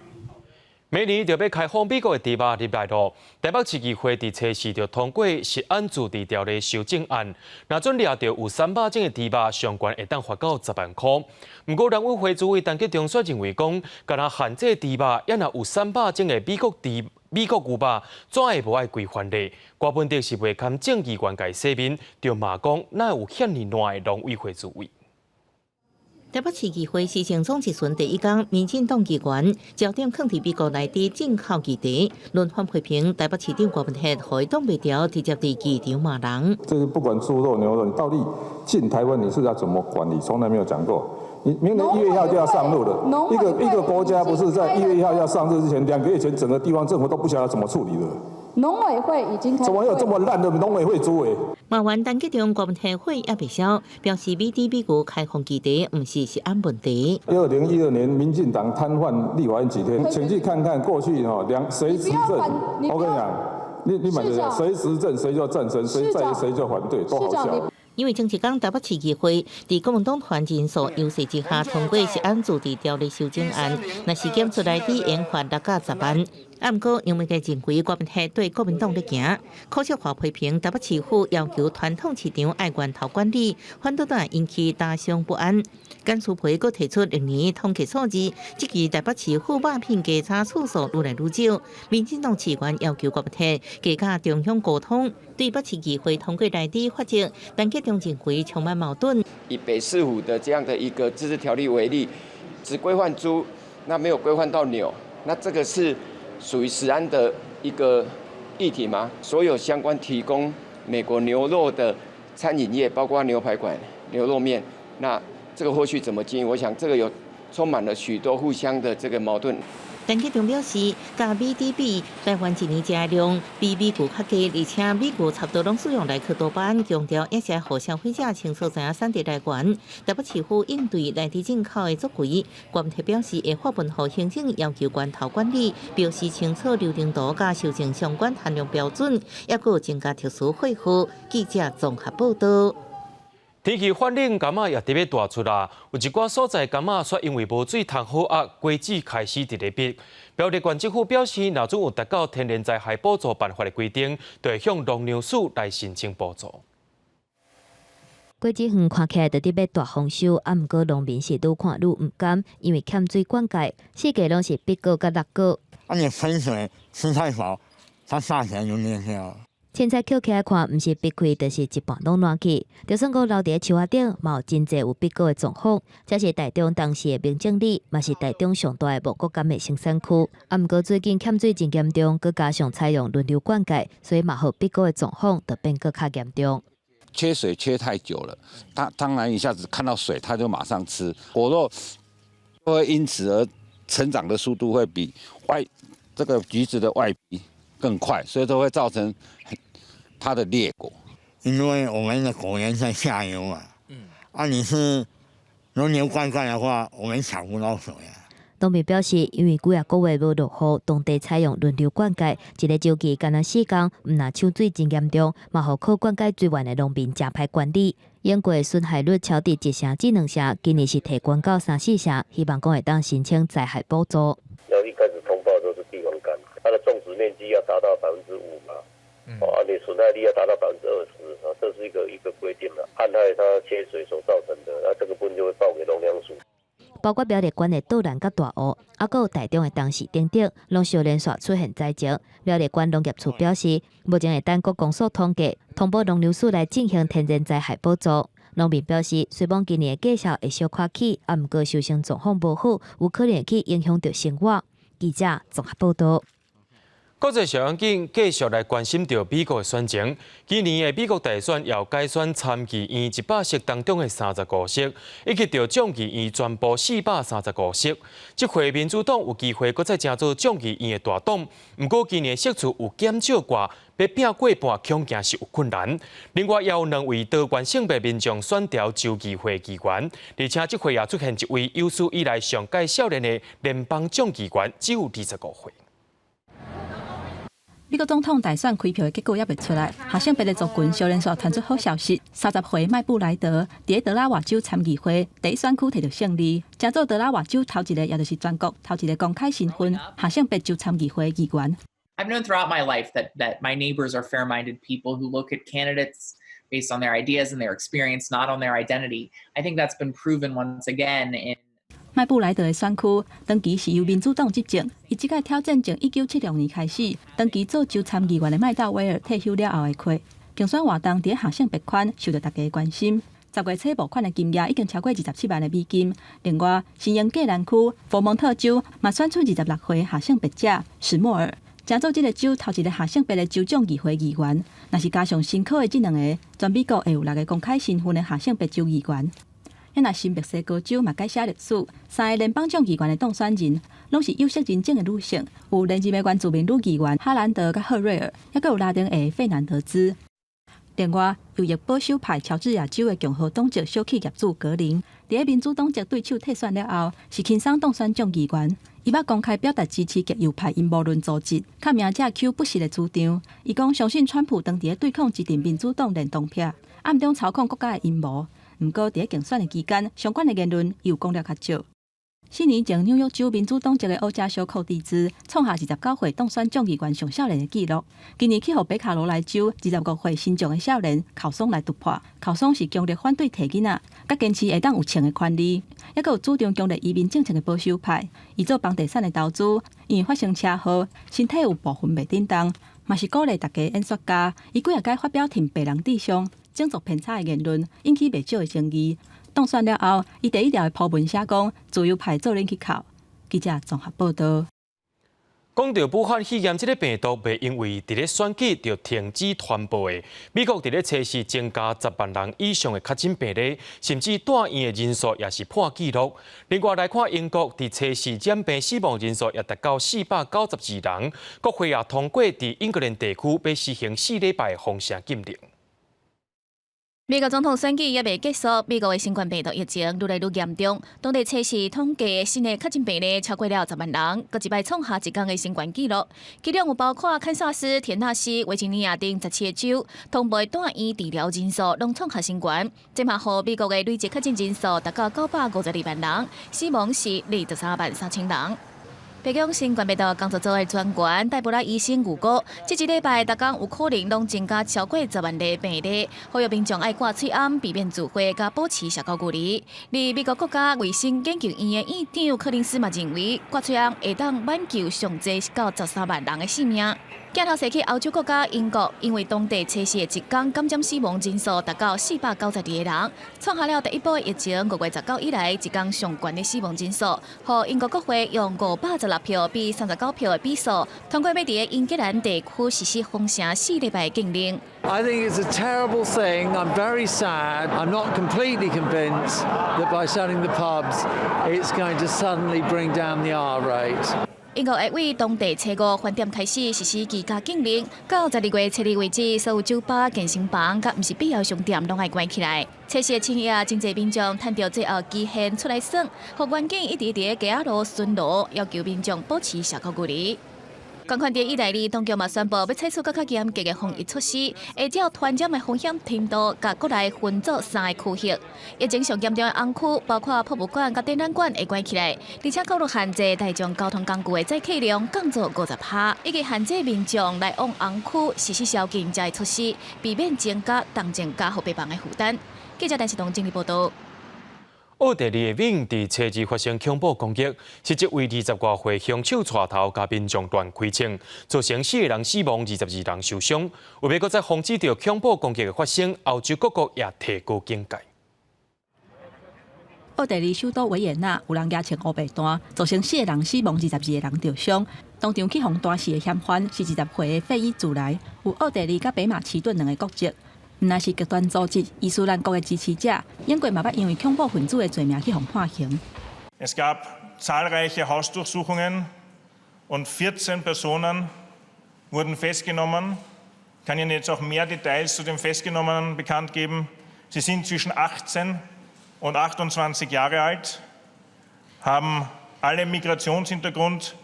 明年就欲開放美國的豬肉入來囉。台北市議會佇初四就通過食安自治條例修正案，若準掠著有300種的豬肉，上懸會當罰到10萬箍。毋過農委會主委陳吉仲煞認為講，干焦限制豬肉，抑若有三百種的美國牛肉，怎會無愛規範咧？郭文德是袂堪眾議員共洗面，就罵講哪有遐爾爛的農委會主委。
台北市議會市政總質詢第一工，民進黨議員焦點囥佇美國來豬進口議題，輪番批評台北市長郭文鐵，予伊擋袂牢，直接佇議場罵人。
這是不管豬肉牛肉，你到底進台灣你是要怎麼管理？從來沒有講過。你明年1月1號就要上路了，一個國家不是在1月1號要上路之前，2個月前，整個地方政府都不曉得怎麼處理的。
農委會已經開
怎麼有這麼爛的農委會主委？
罵完陳吉仲，郭文天會也袂消，表示美豬美牛開放基地，毋是食安問題。
2012年，民進黨癱瘓立法院幾天？請去看看過去吼兩誰執政？我跟你講，你買這誰執政誰就贊成，誰在誰就反對，都好笑。
因為前一工台北市議會佇國民黨團人數優勢之下通過食安自治條例修正案，若是檢出來佇研發6到10萬。啊，毋過楊美傑認為郭文鐵對國民黨咧行，柯少華批評台北市府要求傳統市場愛源頭管理，反倒會引起大眾不安。簡淑培閣提出歷年統計數字，這期台北市府肉品稽查次數愈來愈少。民進黨市議員要求郭文鐵加佮中央溝通，對北市議會通過來豬法則，陳吉仲認為充滿矛盾。
以北市府的這樣的一個自治條例為例，只規範豬，那沒有規範到牛，那這個是屬於食安的一個議題嗎？所有相關提供美國牛肉的餐飲業，包括牛排館、牛肉麵，那這個後續怎麼經營？我想這個有充滿了許多互相的這個矛盾。
陳吉仲表示，佮美豬比，台灣一年食的量比美牛較低，而且美牛差不多攏使用萊克多巴胺，強調也是予消費者清楚知影產地來源。台北市府應對來豬進口的作為，郭文表示會發文予行政要求源頭管理，表示清楚流程圖佮修正相關限量標準，抑閣增加特殊稅負。記者綜合報道。
天氣反冷，柑仔也特別大出啦。有一寡所在柑仔卻因為無水通好壓，果子開始佇咧癟。苗栗縣政府表示，若準有達到天然災害補助辦法的規定，就會向農糧署來申請補助。
果子園看起來就佇欲大豐收，啊，毋過農民是愈看愈毋甘，因為欠水灌溉，四季攏是碧果佮綠果。
啊，你噴水吃太少，它下起來就裂掉。
凊彩抾起來看，毋是癟開，就是一半攏爛去。就算閣留佇咧樹仔頂，嘛有真濟有癟果的狀況。這是台中東勢的明正里，嘛是台中上大的茂谷柑的生產區。啊，毋過最近欠水真嚴重，閣加上採用輪流灌溉，所以嘛予癟果的狀況就變閣較嚴重。
缺水缺太久了，他當然一下子看到水，他就馬上吃果肉，會因此而成長的速度會比外這個橘子的外皮更快，所以都會造成它的裂果。
因為我們的果園在下游嘛，啊，你是輪流灌溉的話，我們搶不到水啊。
農民表示，因為幾仔個月無落雨，當地採用輪流灌溉，一个週期干焦四工，毋但搶水真嚴重，嘛予靠灌溉水源的農民誠歹管理。永過損害率超佇1成至2成，今年是提懸到三四成，希望講會當申請災害補助。
要一開始通報都是地方柑，它的種植面積要達到5%嘛，哦，啊，你損害率要達到20%，啊，這是一個規定啦。旱害它缺水所造成的，那這個部分就會報給農糧署。
包括苗栗縣的道南佮大湖，抑閣有台中的東勢等等，攏相連紲出現災情。苗栗縣農業處表示，目前會等國公所統計，通報農糧署來進行天然災害補助。農民表示，雖罔今年的價數會小可起，啊，毋過收成狀況無好，有可能去影響著生活。記者綜合報道。
國際小景繼續來關心著美國的選情。今年的美國大選要改選參議院100席當中的35席，以及著眾議院全部435席。這回民主黨有機會閣再成做眾議院的大黨，毋過今年席次有減少寡，欲拼過半恐驚是有困難。另外，也有兩位多元性別民眾選調州議會議員，而且這回也出現一位有史以來上蓋少年的聯邦眾議員，只有25歲。
美國總統大選開票的結果猶未出來，下性別的族群相連紲傳出好消息。30歲麥布萊德佇德拉瓦州參議會第一選區摕著勝利，成做德拉瓦州頭一个，也就是全國頭一个公開身份下性別州參議會議員。
I've known throughout my life that my neighbors are fair-minded people who look at candidates based on their ideas and their experience, not on their identity. I think that's been proven once again in
麥布萊德的選區長期是由民主黨執政，伊這擺挑戰從1976年開始，長期做州參議員的麥道威爾退休了後的缺。競選活動佇下性別圈受著大家關心。10月初募款的金額已經超過27萬的美金。另外，新英格蘭區佛蒙特州嘛選出26歲下性別者史莫爾，成做這个州頭一个下性別的州眾議會議員。若是加上新考的這兩个，全美國會有六个公開身份的下性別州議員。啊若新墨西哥州嘛改寫歷史，三个聯邦眾議員的當選人攏是有色人種的女性，有連任的原住民女議員哈蘭德佮赫瑞爾，抑閣有拉丁裔費南德茲。另外，右翼保守派喬治亞州的共和黨籍小企業主格林，佇咧民主黨籍對手退選了後，是輕鬆當選眾議員。伊捌公開表達支持極右派陰謀論組織，較名者 Q 不實的主張。伊講相信川普當佇咧對抗一陣民主黨戀童癖，暗中操控國家的陰謀。毋過佇咧競選的期間，相關的言論又講了較少。4年前，紐約州民主黨籍的奧加修寇蒂茲創下29歲當選眾議員上少年的紀錄。今年去予北卡羅來州25歲新將的少年考桑來突破。考桑是強烈反對提囡仔，佮堅持會當有槍的權利，抑閣有主張強烈移民政策的保守派。伊做房地產的投資，因為發生車禍，身體有部分袂振動，嘛是鼓勵大家演說家。伊幾仔擺發表挺白人至上、種族偏差的言論，引起袂少的爭議。當選了後，伊第一條的鋪文寫講，自由派做恁去哭。記者綜合報道。
講到武漢肺炎這个病毒，袂因為佇咧選舉就停止傳播的。美國佇咧測試增加10萬人以上的確診病例，甚至住院的人數也是破紀錄。另外來看英國，佇測試染病死亡人數也達到492人。國會也通過佇英格蘭地區欲實行4禮拜封城禁令。
美國總統選舉猶未結束，美國的新冠病毒疫情愈來愈嚴重。當地測試統計新的確診病例超過了10萬人，閣一擺創下一工的新懸紀錄。其中有包括堪薩斯、田納西、維吉尼亞等17個州，同步住院治療人數攏創下新懸。這嘛予美國的累計確診人數達到952萬人，死亡是23萬3千人。白宮新冠病毒工作組的專員戴博拉醫生預估，這一禮拜逐工有可能攏增加超過10萬例病例，呼籲民眾愛掛喙罨，避免聚會，佮保持社交距離。而美國國家衛生研究院的院長柯林斯嘛認為，掛喙罨會當挽救上濟到13萬人的性命。鏡頭踅去歐洲國家英國，因為當地測試的一工感染死亡人數達到492個人，創下了第一波疫情5月19以來一工上懸的死亡人數。予英國國會用516票比39票的比數通過，欲佇英格蘭地區實施封城4禮拜禁令。
I think it's a terrible thing. I'm very sad. I'm not completely convinced that by shutting the pubs, it's going to suddenly bring down the R rate.
英國會對當地初五飯點開始實施居家禁令，到12月7日為止，所有酒吧、健身房佮毋是必要商店攏愛關起來。測試深夜，真濟民眾趁著最後期限出來耍，予員警一直佇街仔路巡邏，要求民眾保持社交距離。仝款佇意大利當局嘛宣布，欲採取閣較嚴格的防疫措施，會照傳染的風險程度，共國內分做三个區域。疫情上嚴重的紅區，包括博物館佮展覽館會關起來，而且考慮限制大眾交通工具的載客量降做50%，以及限制民眾來往紅區實施宵禁這措施，避免增加重症加護病房的負擔。記者陳世東整理報道。
奧地利的維恩佇初二發生恐怖攻擊，是一位20外歲兇手帶頭共民眾亂開槍，造成四個人死亡，22人受傷。為欲閣再防止著恐怖攻擊的發生，歐洲各國也提高警戒。
奧地利首都維也納有人舉槍烏白彈，造成四個人死亡，22個人著傷。當場去予彈死的嫌犯是20歲的費伊茲萊，有奧地利佮北馬其頓兩个國籍。毋但是極端組織伊斯蘭國的支持者，英國嘛捌因為恐怖分子的罪名去予判刑。
Es gab zahlreiche Hausdurchsuchungen und 14 Personen wurden festgenommen. Ich kann Ihnen jetzt auch mehr Details zu den Festgenommenen bekannt geben. Sie sind zwischen 18 und 28 Jahre alt, haben alle Migrationshintergrund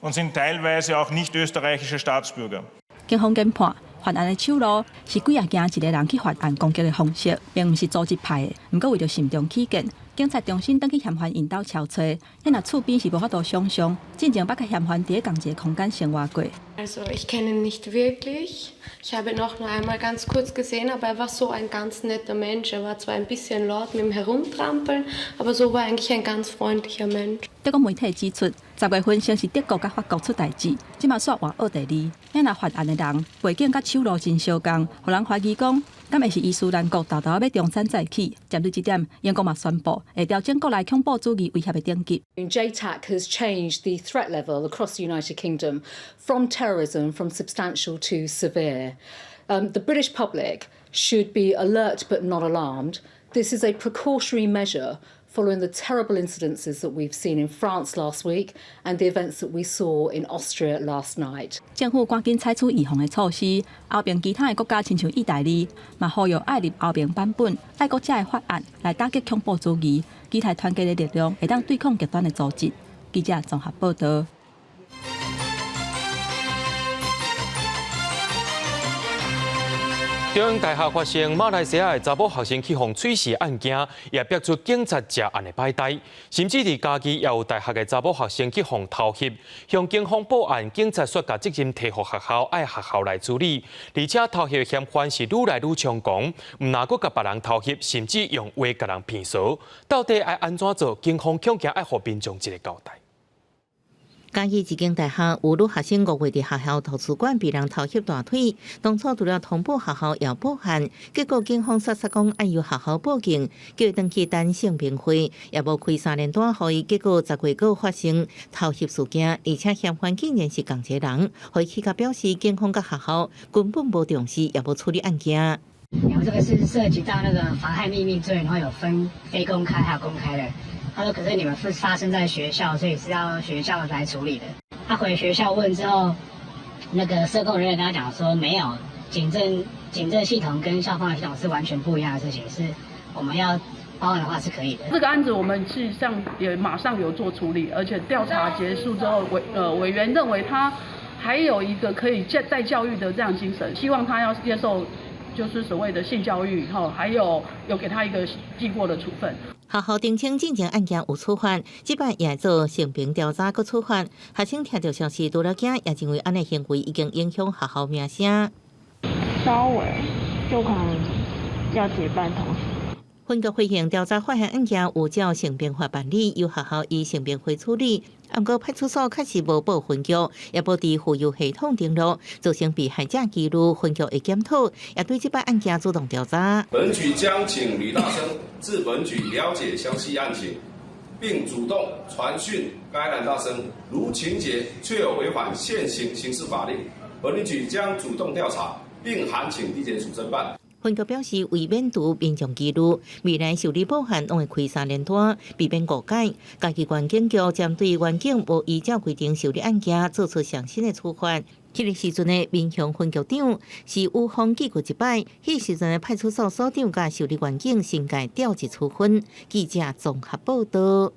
und sind teilweise auch nicht österreichische Staatsbürger.
警方研判，犯案的手路是幾仔驚一个人去發案攻擊的方式，並毋是組織派的。毋過為著慎重起見，警察重新轉去嫌犯𪜶兜搜查，彼若厝邊是無法度想象，進前捌佮嫌犯佇咧仝一个空間生活過。
Also ich kenne ihn nicht wirklich. Ich habe ihn auch nur einmal ganz kurz gesehen, aber er war so ein ganz netter Mensch. Er war zwar ein bisschen laut mit dem Herumtrampeln, aber so war er eigentlich ein ganz freundlicher Mensch.
德國媒體指出，10月份先是德國佮法國出代誌，這馬煞換奧地利。彼若犯案的人背景佮手路真相仝，予人懷疑講，敢會是伊斯蘭國沓沓欲中山再起？針對這點，英國嘛宣布會調整國內恐怖主義威脅的等級。
JTAC has changed the threat level across the United Kingdom from terrorism from substantial to severe. The British public should be alert but not alarmed. This is a precautionary measure following the terrible incidences that we've seen in France last week and the events that we saw in Austria last night.
政府趕緊採取預防的措施，歐盟其他的國家親像意大利，嘛呼籲愛入歐盟版本愛國者的法案來打擊恐怖主義，期待團結的力量會當對抗極端的組織。記者綜合報導。
中央大學發生馬來西亞的查某學生去予喙噬案件，也逼出警察涉案的擺台，甚至佇嘉義也有大學的查某學生去予偷翕，向警方報案，警察煞共責任提予學校，愛學校來處理。而且偷翕的嫌犯是愈來愈猖狂，毋但閣共別人偷翕，甚至用話共人騙數。到底愛按怎做？警方恐驚愛予民眾一個交代。
嘉義一間大學有女學生五月佇學校圖書館被人偷翕大腿，當初除了通報學校也報案，結果警方煞煞講愛由學校報警，叫伊轉去等性平會，也無開三聯單予伊，結果10月閣發生偷翕事件，而且嫌犯竟然是仝一个人，予伊氣甲表示警方佮學校根本無重視，也無處理案件。
因為這個是涉及到那個妨害秘密罪，然後有分非公開還有公開的。他說：“可是你們是發生在學校，所以是要學校來處理的。”他回學校問之後，那個社工人員跟他講說：“沒有，警政系統跟校方的系統是完全不一樣的事情，是我們要報案的話是可以的。”
這個案子我們事實上也馬上有做處理，而且調查結束之後，委員認為他還有一個可以再教育的這樣精神，希望他要接受就是所謂的性教育，以後還有給他一個記過的處分。
學校澄清進前案件有處罰，這擺也做性平調查閣處罰。學生聽著消息，除了驚，也認為按呢行為已經影響學校名聲。
稍微就可能要結伴同行。
分局回應調查發現案件有照性平法辦理，由學校以性平會處理。毋過派出所確實無報分局，也無佇浮遊系統登錄，造成被害者疑慮，分局會檢討，也對這擺案件主動調查。
本局將請呂大生至本局了解詳細案情，並主動傳訊該男大生，如情節確有違反現行刑事法令，本局將主動調查，並函請地檢署偵辦。
分局表示，為免除民眾疑慮，未來受理報案攏會開三聯單，避免誤解。嘉義縣警局針對員警無依照規定受理案件，做出上新的處罰。彼个時陣的民雄分局長是吳峰記過一擺，彼時陣的派出所所長佮受理員警申誡調職處分。記者綜合報導。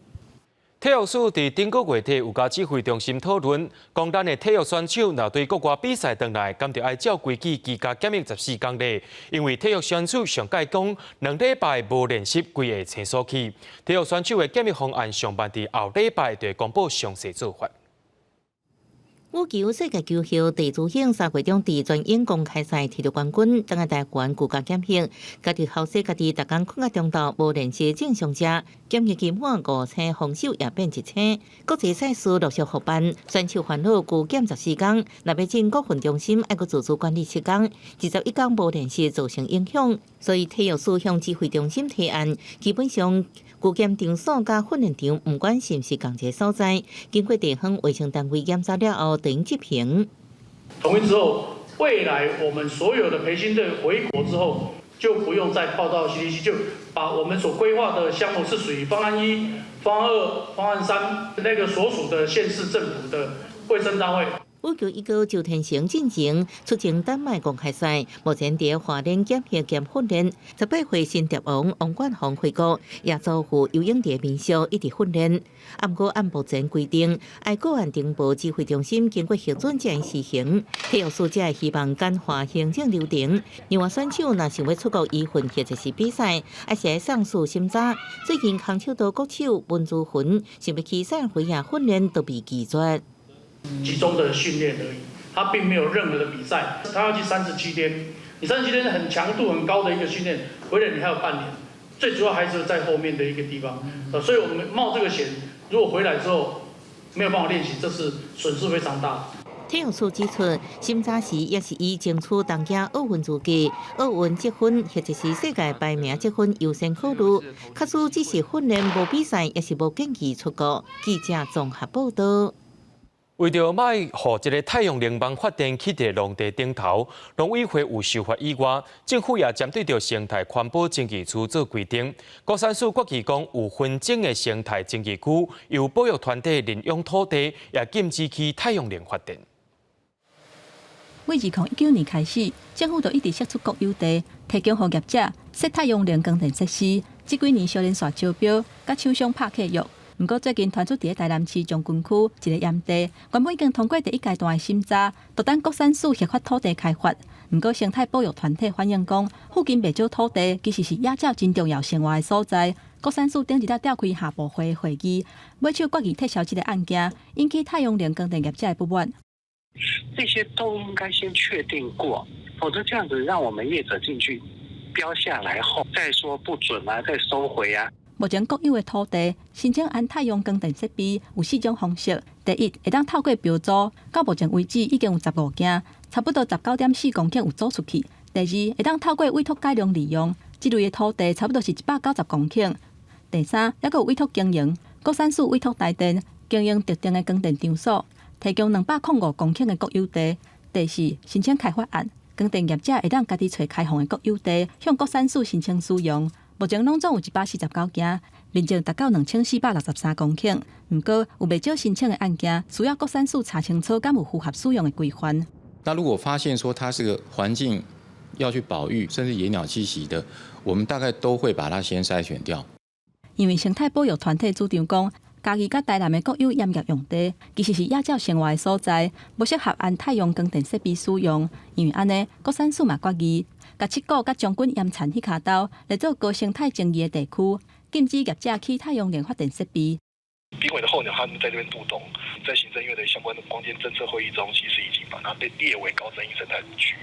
體育署佇頂個月底有佮指揮中心討論，講咱的體育選手若對國外比賽轉來，敢著愛照規矩居家檢疫14工咧。因為體育選手上蓋講2禮拜無練習，規會清鎖去。體育選手的檢疫方案上萬佇後禮拜就會公布詳細做法。
羽球世界球后鄭姿穎3月中佇全英公開賽摕著冠軍，轉來台灣居家檢疫，家己後生家己逐工睏到中晝無練習正常食，檢疫期滿5星防守也變1星。國際賽事陸續復辦，選手煩惱居檢14工，若欲進國訓中心，愛閣自主管理7工，21工無練習造成影響，所以體育署向指揮中心提案，基本上居檢場所佮訓練場，毋管是毋是仝一个所在，經過地方衛生單位檢查了後，等於執行。
同意之後，未來我們所有的培訓隊回國之後，就不用再報到 CDC，就把我們所規劃的項目是屬於方案1、方案2、方案3那個所屬的縣市政府的衛生單位。
羽球一哥周天成進前出征丹麥公開賽，目前佇華聯檢疫兼訓練。18歲新蝶王王冠宏回國，也租予游泳池民宿一直訓練。毋過按目前規定，愛個案呈報指揮中心經過核准才會施行。體育署才會希望簡化行政流程。另外，選手若想欲出國移訓或者是比賽，還是愛送署審查。最近空手道國手文姿雲想欲去塞爾維亞訓練，都被拒絕。
集中的訓練而已，他並沒有任何的比賽，他要去37天，你37天很強度很高的一個訓練，回來你還有半年，最主要還是在後面的一個地方，所以我們冒這個險，如果回來之後沒有辦法練習，這是損失非常大。
體育署指出，審查時也是以爭取東京奧運資格、奧運積分或者是世界排名積分優先考慮。假使只是訓練無比賽，也是無建議出國。記者綜合報導。
為著莫予這个太陽能板發電起佇農地頂頭，農委會有修法以外，政府也針對著生態環保爭議區做規定。高山市決議講，有紛爭的生態爭議區，由保育團體認養土地，也禁止起太陽能發電。
為2019年開始，政府就一直釋出國有地，提供予業者設太陽能光電設施。這幾年相連紲招標，佮廠商拍契約。毋過最近傳出佇咧台南市將軍區一个鹽地，原本已經通過第一階段的審查，就等國產署核發土地開發。毋過生態保育團體反映講，附近袂少土地其實是野鳥真重要生活的所在。國產署頂日才召開下部會會議，尾手決議撤銷這个案件，引起太陽能光電業者的不滿。
這些都應該先確定過，否則這樣子讓我們業者進去標下來後，再說不准啊，再收回啊。
目前國有的土地申請安太陽光電設備有四種方式。第一，會當透過標租，到目前為止已經有15件，差不多19.4公頃有租出去。第二，會當透過委託改良利用，這類的土地差不多是190公頃。第三，猶閣有委託經營，國產署委託台電經營特定的光電場所，提供205公頃的國有地。第四，申請開發案，光電業者會當家己揣開放的國有地，向國產署申請使用。目前攏總有149件，面積達到2463公頃。毋過有袂少申請的案件，需要國產署查清楚，敢有符合使用的規範。
那如果發現說它是個環境要去保育，甚至野鳥棲息的，我們大概都會把它先篩選掉。
因為生態保育團體主張講，嘉義佮台南的國有鹽業用地，其實是野鳥生活的所在，無適合安太陽光電設備使用。因為按呢，國產署嘛決議，共七股佮將軍鹽田彼跤兜列做高生態爭議的地區，禁止業者起太陽能發電設備。
瀕危的候鳥，他們在這邊渡冬，在行政院的相關的光電政策會議中，其實已經把它被列為高爭議生態區。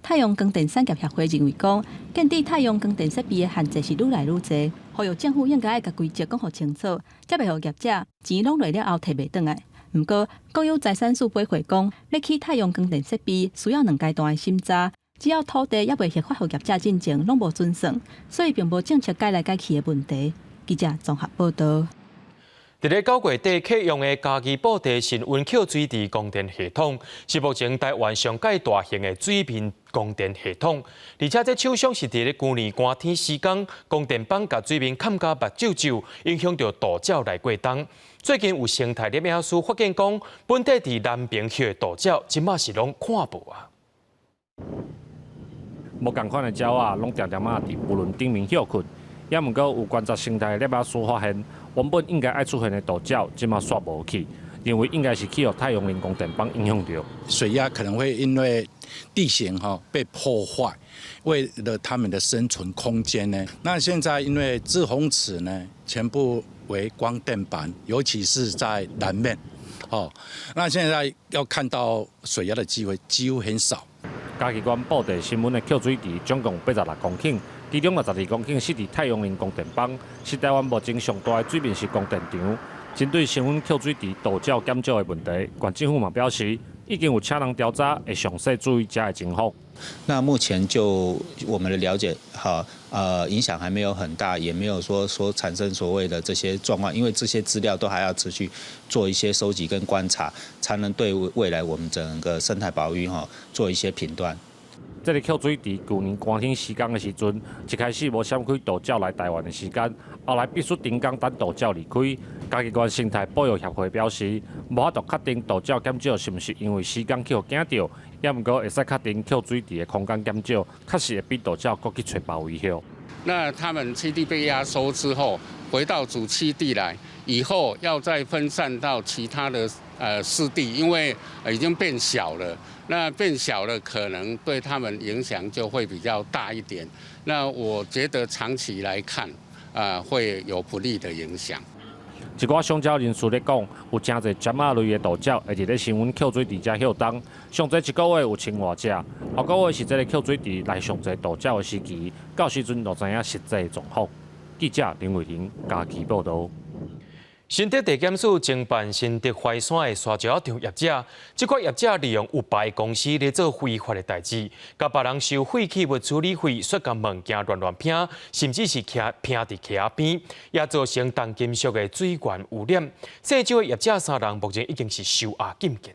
太陽光電產業協會認為講，禁止太陽光電設備的限制是愈來愈濟，呼籲政府應該愛共規則講予清楚，才袂予業者錢攏落了後提袂轉來。毋過，國有財產署回回講，欲起太陽光電設備需要兩階段的審查，只要土地猶未核發予業者進前，攏無準算，所以並無政策改來改去的問題。記者綜合報導。
佇咧9月底啟用的嘉義布袋新塭抾水池供電系統，是目前台灣上蓋大型的水面供電系統。而且這廠商是佇咧舊年寒天時間，光電板共水面崁甲目睭皺，影響著渡鳥來過冬。最近有生態攝影師發現講，本底佇南爿歇的渡鳥，這馬是攏看無啊。
無仝款的鳥仔，攏定定仔佇浮輪頂面歇睏。也毋過有觀察生態的攝影師發現，原本應該愛出現的渡鳥，這馬煞無去，認為應該是去予太陽能光電板影響著。
水鴨可能會因為地形哈被破壞，為了他們的生存空間呢。那現在因為滯洪池呢，全部為光電板，尤其是在南面，哦，那現在要看到水鴨的機會幾乎很少。
嘉義縣布袋新塭的抾水池總共86公頃，其中62公頃設佇太陽能光電板，是台灣目前上大的水面式光電場。針對新塭抾水池渡鳥減少的問題，縣政府嘛表示，已經有請人調查，會詳細注意遮的情況。
那目前就我們的了解，哈，影響還沒有很大，也沒有說產生所謂的這些狀況，因為這些資料都還要持續做一些收集跟觀察，才能對未來我們整個生態保育哈做一些評斷。
這个抾水池舊年寒天施工的時陣，一開始無閃開渡鳥來台灣的時間，後來必須停工等渡鳥離開。嘉義縣生態保育協會表示，無法度確定渡鳥減少是毋是因為施工去予驚著，也毋過會使確定抾水池的空間減少，確實會比渡鳥閣去揣別位歇。
那他們棲地被壓縮之後，回到主棲地來，以後要再分散到其他的濕地，因為已經變小了。那變小了，可能對他們影響就會比較大一點。那我覺得長期來看，會有不利的影響。
一寡賞鳥人士咧講，有誠濟針仔類的渡鳥會佇咧新塭抾水池遮歇冬，上濟一個月有千外隻，後個月是這个抾水池來上濟渡鳥的時期，到時陣就知影實際狀況。記者林偉玲嘉義報導。
新竹地檢署偵辦新竹淮山的沙石仔場業者，這款業者利用有牌公司咧做非法的代誌，共別人收廢棄物處理費，煞共物件亂亂拋，甚至是徛拋佇溪仔邊，也造成重金屬的水源污染。姓周的業者三人目前已經是收押禁見。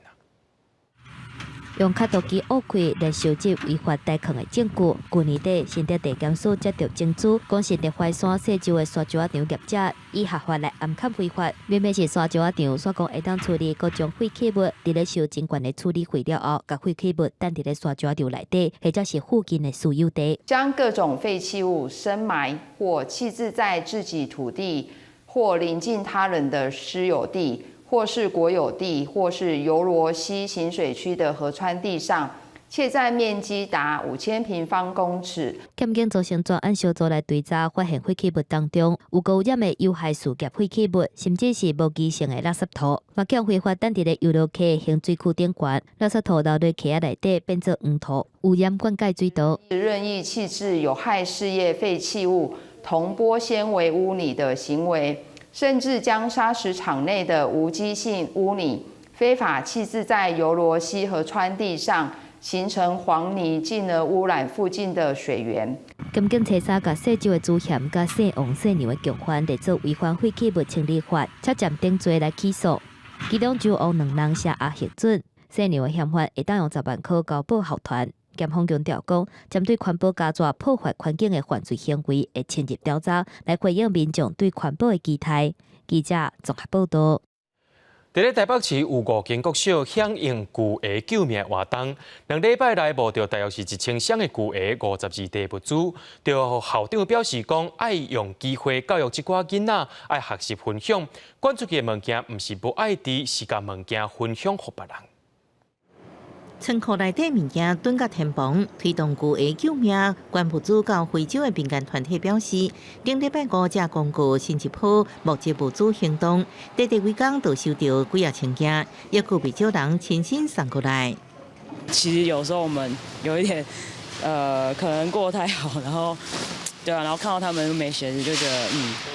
用磕土機挖開來收集違法代囥的證據。舊年底，新竹地檢署接著證據，講新竹淮山姓周的沙石仔場業者以合法來掩蓋非法，明明是沙石仔場，煞講會當處理各種廢棄物，佇咧收真懸的處理費了後，共廢棄物擲佇咧沙石仔場內底，或者是附近的私有地，
將各種廢棄物深埋或棄置在自己土地或鄰近他人的私有地，或是國有地，或是游羅溪行水區的河川地上，竊佔面積達5000平方公尺。
檢警組成專案小組來追查，發現廢棄物當中有高污染的有害事業廢棄物，甚至是無機性的垃圾塗，嘛將非法擲佇咧遊樂溪行水渠頂懸，垃圾塗流落溪仔內底變做黃塗，污染灌溉水道。
任意棄置有害事業廢棄物、銅玻纖維污泥的行為。甚至將砂石場內的無機性污泥非法棄置在游羅溪河川地上，形成黃泥，進而污染附近的水源。
檢警初三共姓周的主嫌佮姓王、姓楊的共犯，列做違反廢棄物清理法，涉嫌等罪來起訴。其中周王兩人聲押核准，姓楊的嫌犯會當用10萬箍交保後團。檢方強調講，針對環保膠紙破壞環境的犯罪行為，會深入調查，來回應民眾對環保的期待。記者綜合報導。
佇咧台北市有五間國小響應巨鞋救命活動，2禮拜內募著大約是1000箱的巨鞋52袋物資。著校長表示講，愛用機會教育這寡囡仔，愛學習分享，捐出去的物件毋是無愛佇，是共物件分享予別人。
倉庫內底物件囤甲天棚，推動巨鞋救命，捐物資到非洲的民間團體表示，頂禮拜五才公告新一波募集物資行動，短短幾工就收著幾仔千件，猶閣袂少人親身送過來。
其實有時候我們有一點，可能過得太好，然後，對啊，然後看到他們沒鞋子，就覺得，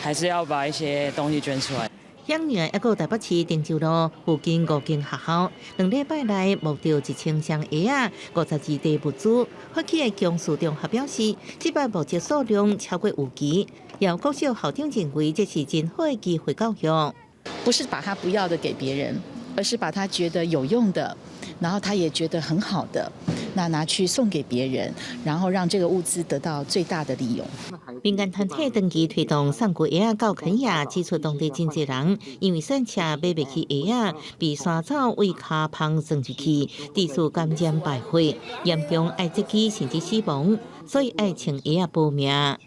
還是要把一些東西捐出來。
響應猶閣台北市汀州路附近五間學校，2禮拜內募著1000箱鞋仔，52袋物資。發起的強勢中學表示，這擺募集數量超過預期。有國小校長認為這是真好的機會教育，
不是把他不要的給別人，而是把他覺得有用的，然後他也覺得很好的，那拿去送給別人，然後讓這個物資得到最大的利用。
民間團體長期推動送舊鞋仔到肯亞，指出當地真濟人因為散赤買袂起鞋仔，被山草對跤縫鑽入去，致使感染敗血，嚴重愛截肢甚至死亡，所以愛穿鞋仔保命。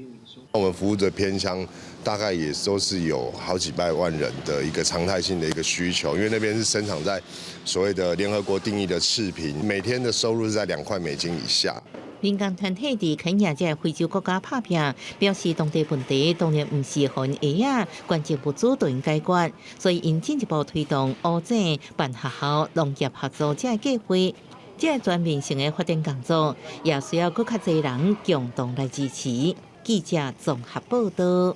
我們服務的偏鄉大概也都是有好幾百萬人的一個常態性的一個需求，因為那邊是生長在所謂的聯合國定義的赤貧，每天的收入是在2塊美金以下。
民間團體佇肯亞這个非洲國家拍拚，表示當地問題當然毋是予𪜶鞋仔捐贈物資就能解決，所以𪜶進一步推動烏井辦學校、農業合作這个計劃，這个全面性的發展工作，也需要閣較濟人共同來支持。記者綜合報導。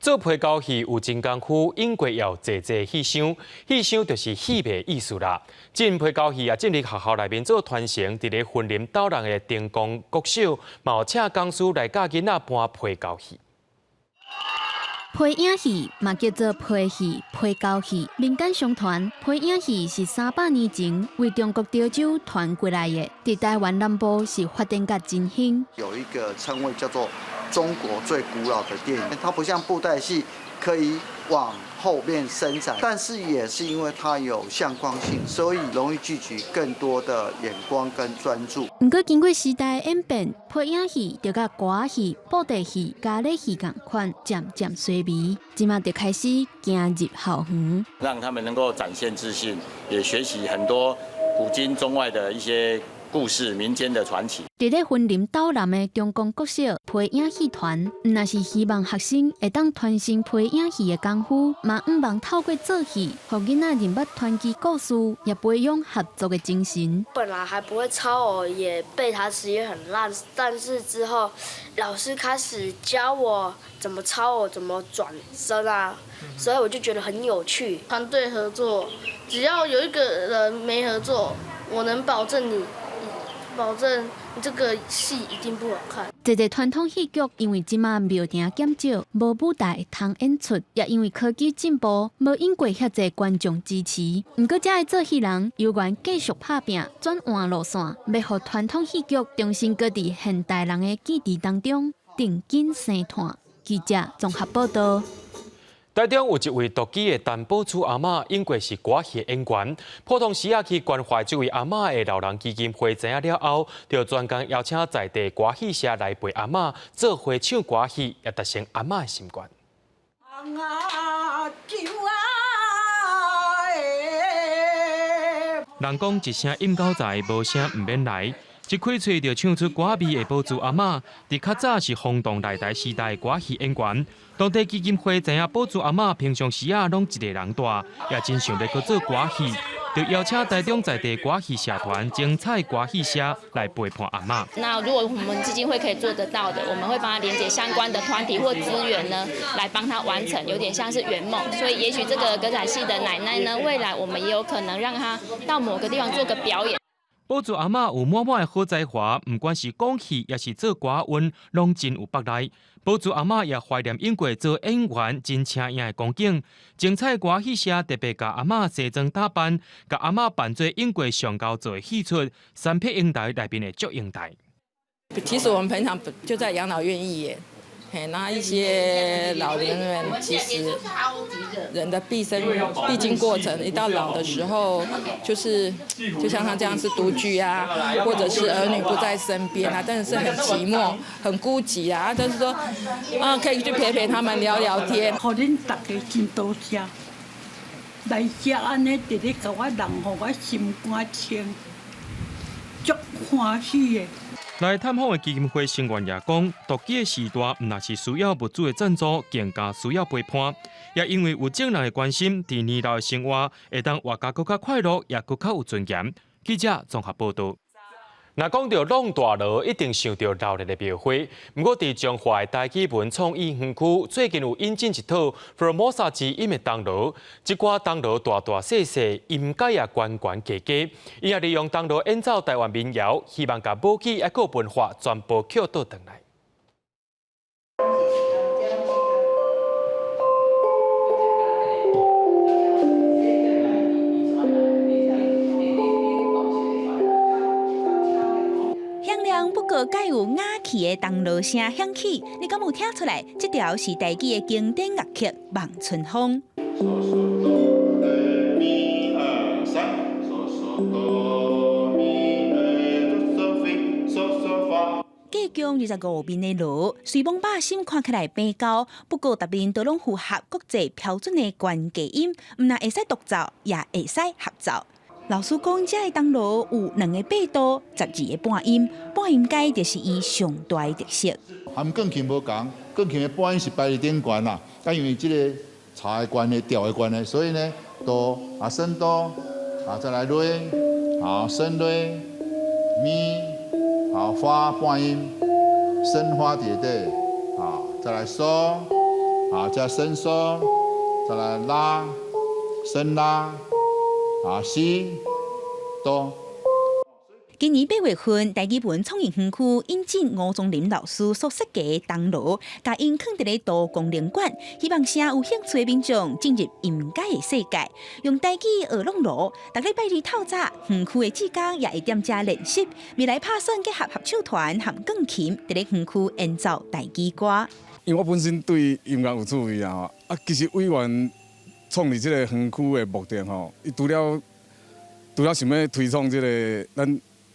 做皮膠戲有真功夫，應該要坐坐戲箱，戲箱就是戲迷意思啦。這皮膠戲也進入學校內面做傳承，佇咧雲林斗六的定光國小，嘛有請講師來教囡仔搬皮膠戲。
皮影戲嘛叫做皮戲、皮膠戲，民間相傳皮影戲是300年前為中國潮州傳過來的，佇台灣南部是發展甲真興。
有一個稱謂叫做中國最古老的電影，它不像布袋戲可以往後面伸展，但是也是因為它有向光性，所以容易聚集更多的眼光跟專注。
毋過經過時代演變，皮影戲就佮歌仔戲、布袋戲、咖喱戲仝款，漸漸衰微，這馬就開始行入校園，
讓他們能夠展現自信，也學習很多古今中外的一些
故事，民間的傳奇。
佇咧雲林斗南的中光國小皮影戲團，毋但是希望學生會當傳承皮影戲的功夫，嘛向望透過做戲，予囡仔認捌傳奇故事，也培養合作的精神。
本來還不會操偶，也背台詞也很爛，但是之後老師開始教我怎麼操偶，怎麼轉身啊，所以我就覺得很有趣。
團隊合作，只要有一個人沒合作，我能保證你，保證你這個戲一定不好看。
這個傳統戲劇因為這馬廟埕減少，無舞台通演出，也因為科技進步，無引過遐濟觀眾支持。毋過，遮的做戲人猶原繼續拍拚，轉換路線，欲予傳統戲劇重新閣佇現代人的記憶當中定緊生炭。記者綜合報道。
台中有一位獨居的陳寶珠阿嬤，應過是歌戲演員。普通時仔去關懷這位阿嬤的老人基金會知影了後，就專工邀請在地歌戲社來陪阿嬤做伙唱歌戲，也達成阿嬤的心願。人講一聲陰狗仔，無聲毋免來。一開喙就唱出歌味的寶珠阿嬤，佇較早是轟動內台時代的歌戲演員。當地基金會知影寶珠阿嬤平常時仔攏一個人蹛，也真想欲閣做歌戲，就邀請台中在地歌戲社團精彩歌戲社來陪伴阿嬤。
那如果我們基金會可以做得到的，我們會幫他連結相關的團體或資源呢，來幫他完成，有點像是圓夢。所以也許這個歌仔戲的奶奶呢，未來我們也有可能讓她到某個地方做個表演。
寶珠阿嬤有滿滿的好才華，毋管是講戲抑是做歌韻，攏真有腹內。寶珠阿嬤也懷念演過做演員真請影的光景。精彩歌戲社特別共阿嬤西裝打扮，共阿嬤扮做演過上厚做的戲出，三撇英台內面的祝英台。
其實我們平常就在養老院義演。那一些老年人其實人的畢生必經過程，一到老的時候，就是就像他這樣是獨居啊，或者是兒女不在身邊啊，真的是很寂寞、很孤寂啊。就是說，啊，可以去陪陪他們聊聊天。
予恁大家真多謝，來遮按呢，佇咧共我人，予我心肝清，足歡喜的。
來探訪的基金會成員也講，獨居的時代，毋但是需要物資的贊助，更加需要陪伴。也因為有眾人的關心，佇年老的生活會當活甲閣較快樂，也閣較有尊嚴。記者綜合報導。若講著弄大鑼，一定想著鬧熱的廟會。毋過，佇彰化的台語文創意園區，最近有引進一套 Formosa 之音的銅鑼，這寡銅鑼大大細細，音階也懸懸低低。伊也利用銅鑼演奏台灣民謠，希望共母語抑閣文化全部抾倒轉來。
不過，蓋有雅氣的銅鑼聲響起，你敢有聽出來？這條是台語的經典樂曲《望春風》。隔江25面的鑼，雖罔百心看起來平厚，不過逐面都攏符合國際標準的懸低音，毋但會使獨奏，也會使合奏。老師講，這个銅鑼有2個八度、12個半音，半音階就是伊上大的特色。
含鋼琴無仝，鋼琴的半音是排佇頂懸啦，啊，因為這個查的關係、調的關係，所以呢，哆啊升哆啊再來來，好升來咪，好發半音，升發佇底，好再來嗦，好再升嗦，再來拉，升拉。啊，西，哆。
今年8月份，台語文創意園區引進吳宗林老師所設計的銅鑼，共𪜶囥佇咧都光靈館，希望聲有興趣的民眾進入音階的世界，用台語學弄鑼。逐禮拜二透早，園區的志工也會踮遮練習。未來拍算結合合唱團和鋼琴，佇咧園區演奏台語歌。
因為我本身對音樂有趣味啊，啊，其實委員創立這個園區的目的吼，伊除了想欲推崇這個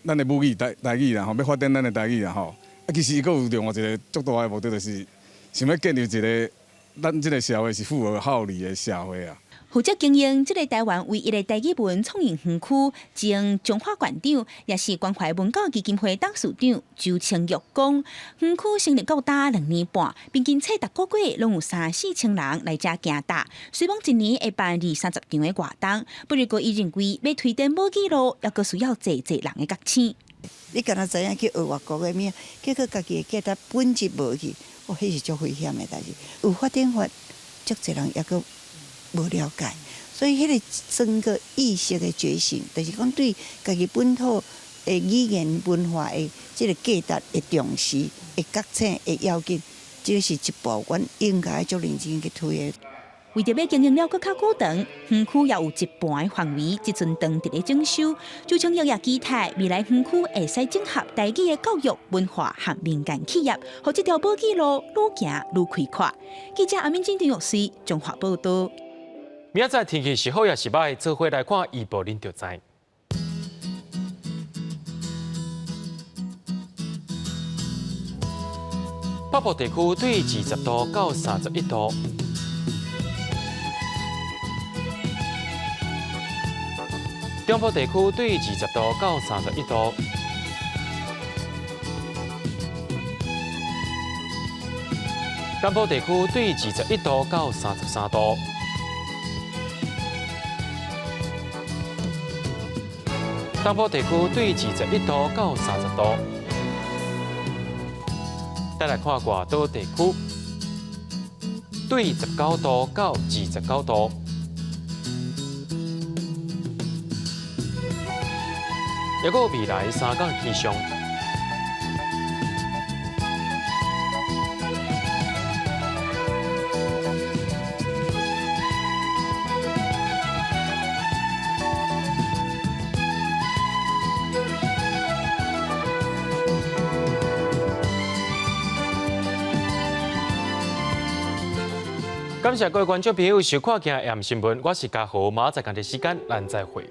咱的母語台語啦吼，欲發展咱的台語啦吼，啊，其實伊閣有另外一個足大的目的，就是想欲建立一個咱這個社會是符合孝理的社會啊。
負責經營這个台灣唯一的台語文創意園區，前彰化縣長，也是關懷文教基金會董事長周清玉講，園區成立到今2年半，平均冊逐个月攏有三四千人來遮行踏。雖罔一年會辦二三十場的活動，不過伊認為欲推展母語路，猶閣需要濟濟人的覺醒。
你敢若知影去學外國的物，結果家己的價值本質無去，哦，彼是足危險的代誌。有發展法，足濟人猶閣無了解，所以彼个整個意識的覺醒，就是講對家己本土的語言文化的這个價值的重視、的覺醒的要緊，這个是一步，阮應該足認真去推的。
為著欲經營了閣較久長，園區也有一半的範圍，這陣正佇咧整修。周清玉也期待未來園區會使整合台語的教育、文化和民間企業，予這條母語路愈行愈開闊。記者阿敏珍、陳玉穗綜合報導。
明仔載天氣是好抑是䆀，做伙來看預報，恁就知。北部地區對20度到31度，中部地區對20度到31度，南部地區對21度到33度。東部地區對21度到30度。再來看外島地區，對19度到29度。抑閣未來三工氣象。感謝各位觀眾朋友收看今日的新聞，我是嘉豪，明仔載仝個時間，咱再會。